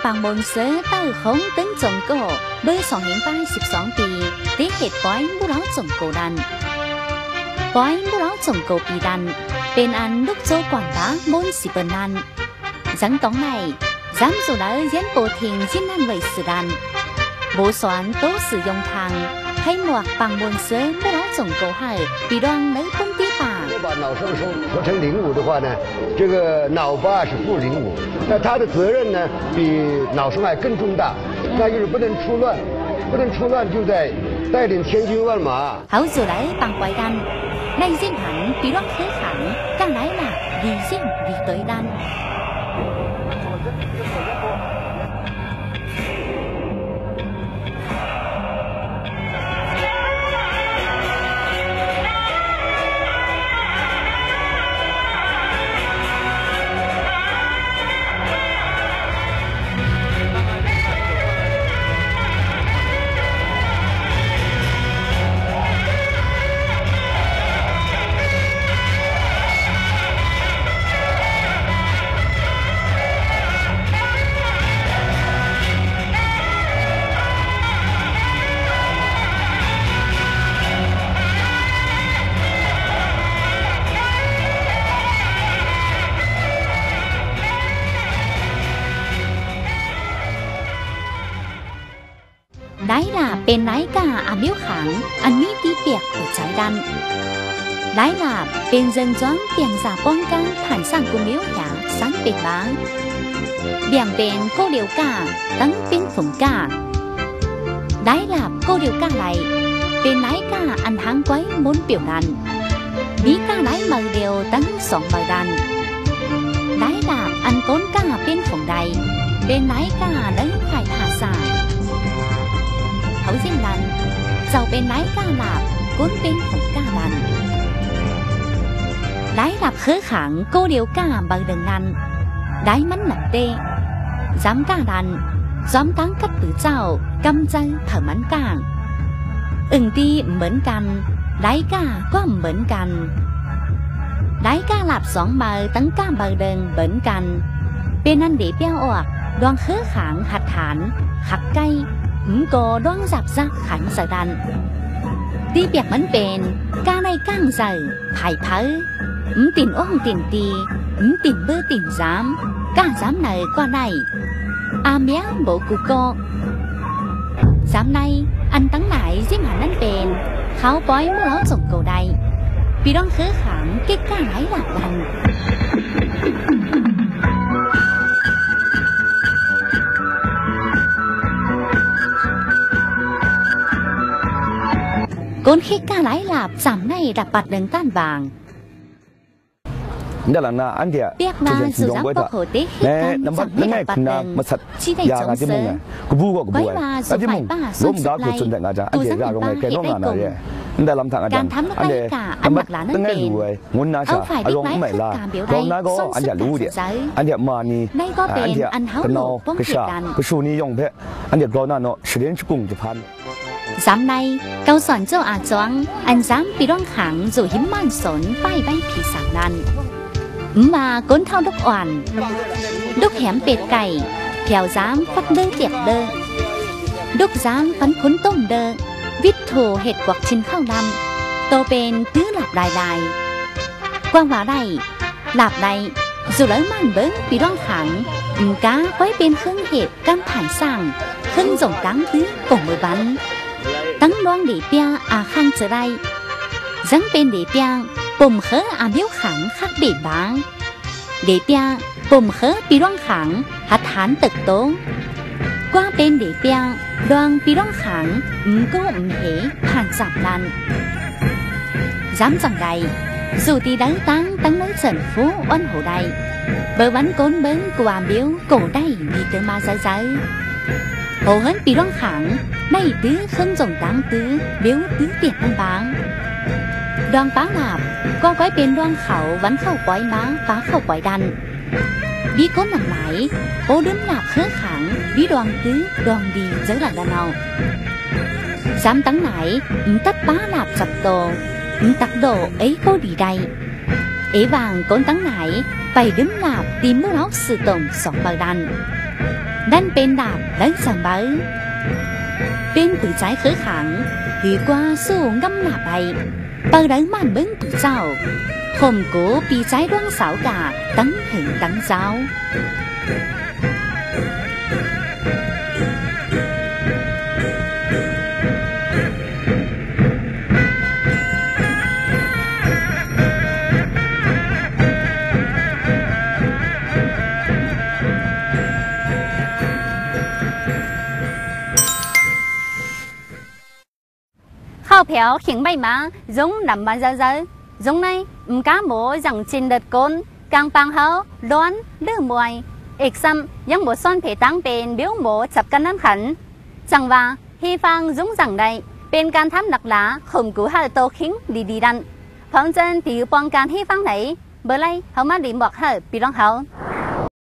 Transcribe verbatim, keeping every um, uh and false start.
Pang mawn sha tai hkawng teng tsawng kaw, bai sawng hing pai sip sawng pyi, de het poi murau tsawng kaw dan. Poi murau tsawng kaw pyi dan, pen an luk tsaw kwan ba mawn si pen nan. Zang tawng nai, zam su lai yen paw hting yin nan wai si dan. Bo sawn taw si yawng htang, hkai mawk pang mawn sha murau tsawng kaw hai, pyi dawng nai pum ti pa. 我把脑生说，说成零五的话呢，这个脑八是负零五，那他的责任呢，比脑生还更重大，那就是不能出乱，不能出乱就在带领千军万马。 Hau zu lai pang poi dan, nai yin hpan pyi rawng hkai hkang, ka lai na, li yin li toi dan. 来了，本来个阿မျိုး行，安妮的别不在单。来了，本人装变啥光干，盘上个မျိုး呀，三百万。两边过六个，等边风个。来了，过六个来，本来个安行乖，门表单。 Myi ka lai mau leu dang sawng mau dan. Lai lap an gawn ka pyen hpung dai, pyen lai ka lai hkai hta sa. Hkau yin nan, zau pyen lai ka lap, gawn pyen hpung ka dan. Lai lap hka hkang, gaw leu ka mau leng nan. Dai man nat de, zam ka dan, zawm tang kat tu jau, gam jai hpau man kang. Eng di n men kan, lai ka gaw n men kan. Lai ka lap zawng mau, tang ka mau leng n men kan. Pyen nan de pya awk, lawng hka hkang hkat htan, hkak kai, n gaw lawng zap zak hkan zau dan. Di pyak man pyen, ka nai kang zau, hpai hpau. N tin awng tin ti, n tin bu tin zam, ka zam nai kwa nai. A mya mbaw ku kaw. Zam nai, an tang nai zi man nan pen, hkau poi mu rau zong kaw dai. Pyi rawng hka hkang, kyit ka lai lap wan. Gawn hkyit ka lai lap, zam nai lap pat leng tan bang. Ndai lang na, anhte a hpyen shingtawng poi hta, nambat langai hku na masat ya nga timung, kabu gaw kabu ai, rai timung, lawm ga hku tsun dat nga jang, anhte ra rawng ai hkrai nawng nga na re ai. Ndai lam hta nga jang, anhte nambat langai lu ai, ngun na sha, arawng n mai la, grau na gaw, anhte a lawu de, anhte a ma ni, anhte a kanau, kasha, kashu ni yawng hpe, anhte grau na naw, sharen shakung jahpan. Zam nai, kau sawn zaw a tsawng, an zam pyi rawng hkang zaw him man sawn pai bai hpyi sang nan. Nma gawn htau luk wan, luk hem pet kai, hpyau zam hpat le tyep le, luk zam hpan hkun tawm le, wit htaw het gwak htin hkau lam, taw pen tun lap lai lai. Kwang wa lai, lap lai, zu lai man beng pyi rawng hkang, n ga koi pen hkung hep, kan hpan sang, hkun zong tang tu kawng maban. Tang lawng de pya a hkang tsarai. Zang pen de pya, pum hka a myu hkang hkak de bang. De pya, pum hka pyi rawng hkang, hkat htan tek taw. Kwa pen de pya, lawng pyi rawng hkang, n kaw n hpe hpan tsap lan. Zam tsang dai, zu ti dai tang, tang lai tsen hpu awn hau dai. Bai wan kawn beng kawa myu, kaw dai myit dai ma zai zai. Hau han pyi rawng hkang, nai tu hkun zong dang tu, myu tu tiet nang bang. Dawng pa lap, kaw koi pen rawng hkau wan hkau poi ma, pa hkau poi dan. Bi kaw nang lai, kaw dum lap hka hkang, bi dawng tu, dawng di zai lang dan nau. Zam tang nai, n tat pa lap zap taw, n tak daw, ei kaw di dai. E bang kawn tang nai, bai dum lap, tim mu rau si tawng sawng bau dan. Nan pen lap lai tsang bai, pen pui tsai hkoi hkang, dwi kwa su ngam lap ai, pau rai man mung pui tsau, hkum ku pyi tsai rawng sau ga, dang heng dang zau. ข้าวแผวเข่งใบมา zung nam ma zau zau, zung nai, nka maw zang chin dat kun, kang pang hau, lawn, lu moi, ek sam, yang maw sawn hpe tang pen, byu maw chap kan nan hkan. Tsang wa, hi fang zung zang dai, pen kan htam nak la, hkum ku hal taw hking li di dan. Hpawng chen di pawng kan hi fang dai, balai, hau ma li mawk hal, pi rawng hau.